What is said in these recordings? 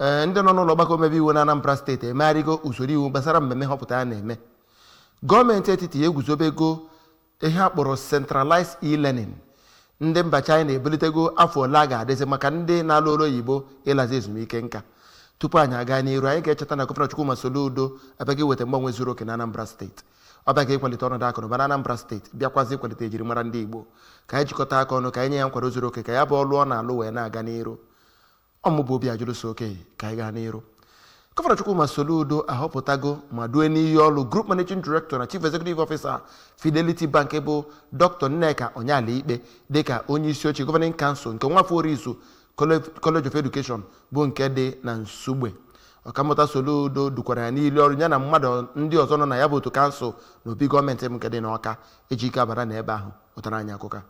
Ee, ndị nọ n'ụlọ ọgbakọ omebe iwu na Anambra Steeti emegharịgo usoro iwu gbasara mmemme nhọpụta a na-eme. Gọọmenti etiti eguzobego ihe a kpọrọ centralized e-learning. Ndị mba China ebulitego afọ ole a ga-adịzi maka ndị na-alụ ọrụ oyibo ịlazi ezumike nka. Tupu anyị aga n'iru, anyị ga-echeta na Gọvanọ Chukwuma Soludo abịaghị iweta mgbanwe zuru oke na Anambra Steeti. Ọ bịaghị ịkwalite ọnọdụ akụ na ụba na Anambra Steeti, bịakwazị ịkwalite ejirimara ndị Igbo. Ka anyị jikọta aka ọnụ ka anyị nye ya nkwado zuru oke ka ya bụ ọlụ ọ na-alụ wee na-aga n'iru. Ọmụ bụ Obi Ajụlụso okenye. Ka anyị gaa n'iru. Gọvanọ Chukwuma Soludo ahọpụtago ma due n'iyi ọlụ Group Managing Director na Chief Executive Officer Fidelity Bank bụ Dr. Nneka Onyeali-Ikpe dịka onye isi oche Governing Council nke Nwafọ Orizu College of Education bụ nke dị na Nsugbe. Ọkammụta Soludo dukwara ya n'ili ọrụ ya na mmadụ ndị ọzọ nọ na ya bụ otu kansụl na obi gọọmenti bụ nke dị n'Ọka. Ejike Abara na ebe ahụ pụtara anyị akụkọ a.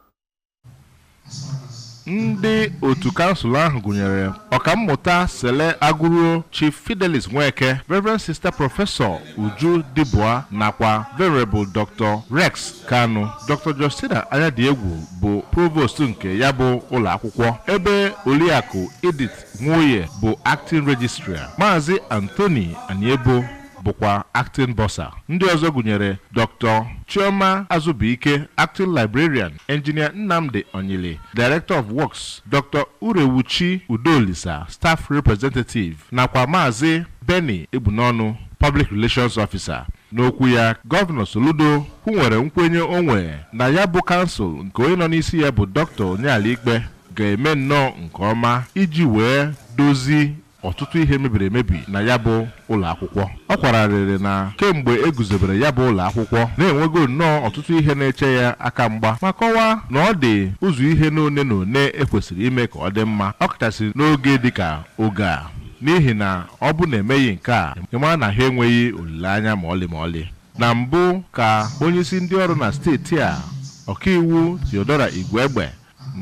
Ndị otu kansụl ahụ gụnyere Ọkammụta Sele Agụruo, Chief Fidelis Nweke, Reverend Sister Prọfesọ Uju Dibua nakwa Venerable Dr. Rex Kanu. Dr. Justina Anyadiegwu bụ provost nke ya bụ ụlọ akwụkwọ, ebe Oliakụ Edith Nwoye bụ acting registrar, Maazị Anthony Aniebo bụkwa acting bursar. Ndị ọzọ gụnyere Dr. Chioma Azubike, acting librarian, Engineer Nnamdi Onyili, director of works, Dr. Urewuchi Udolisa, staff representative, nakwa Maazị Benny Ebunọnụ, public relations officer. N'okwu ya, Gọvanọ Soludo kwunwere nkwenye o nwere na ya bụ kansụl nke onye nọ n'isi ya bụ Dr. Onyeali-Ikpe ga-eme nnọọ nke ọma iji wee dozie ọtụtụ ihe mebiri emebi na ya bụ ụlọ akwụkwọ. Ọ kwararịrị na kemgbe e guzobere ya bụ ụlọ akwụkwọ, na-enwego nnọọ ọtụtụ ihe na-eche ya aka mgba, ma kọwaa na ọ dị ụzọ ihe n'one na one ekwesịrị ime ka ọ dị mma, ọkachasị n'oge dịka oge a, n'ihi na ọ bụ na emeghị nke a, ịmara na ha enweghị olileanya ma ọlị ma ọlị. Na mbụ ka onyeisi ndị ọrụ na steeti a, Ọkaiwu Theodora Igwegbe,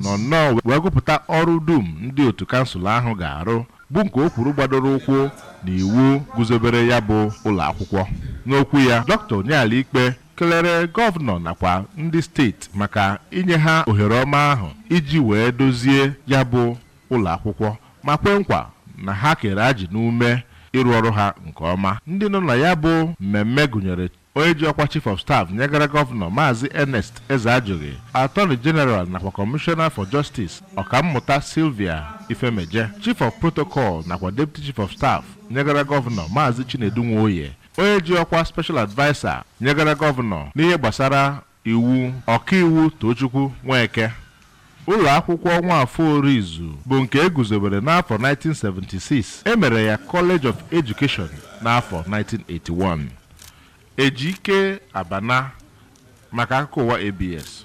nọ nnọọ wee gụpụta ọrụ dum ndị otu kansụl ahụ ga-arụ, bụ nke o kwuru gbadoro ụkwụ n'iwu guzobere ya bụ ụlọ akwụkwọ. N'okwu ya, Dr. Onyeali-Ikpe kelere gọvanọ nakwa ndị steeti maka inye ha ohere ọma ahụ iji wee dozie ya bụ ụlọ akwụkwọ, ma kwe nkwa na ha kere ajị n'ume ịrụ ọrụ ha nke ọma. Ndị nọ na ya bụ mmemme gụnyere onye ji ọkwa Chief of Staff nyegara gọvanọ, Maazị Ernest Ezeajughi, Attorney General nakwa Commissioner for Justice, Ọkammụta Sylvia Ifemeje, Chief of Protocol nakwa Deputy Chief of Staff nyegara gọvanọ, Maazị Chinedu Nwoye, onye ji ọkwa Special Adviser nyegara gọvanọ n'ihe gbasara iwu, Ọkaiwu Tochukwu Nweke. Ụlọ akwụkwọ Nwafọ Orizu bụ nke e guzobere n'afọ 1976. E mere ya College of Education n'afọ 1981. Ejike Abana maka akụkọ ụwa ABS.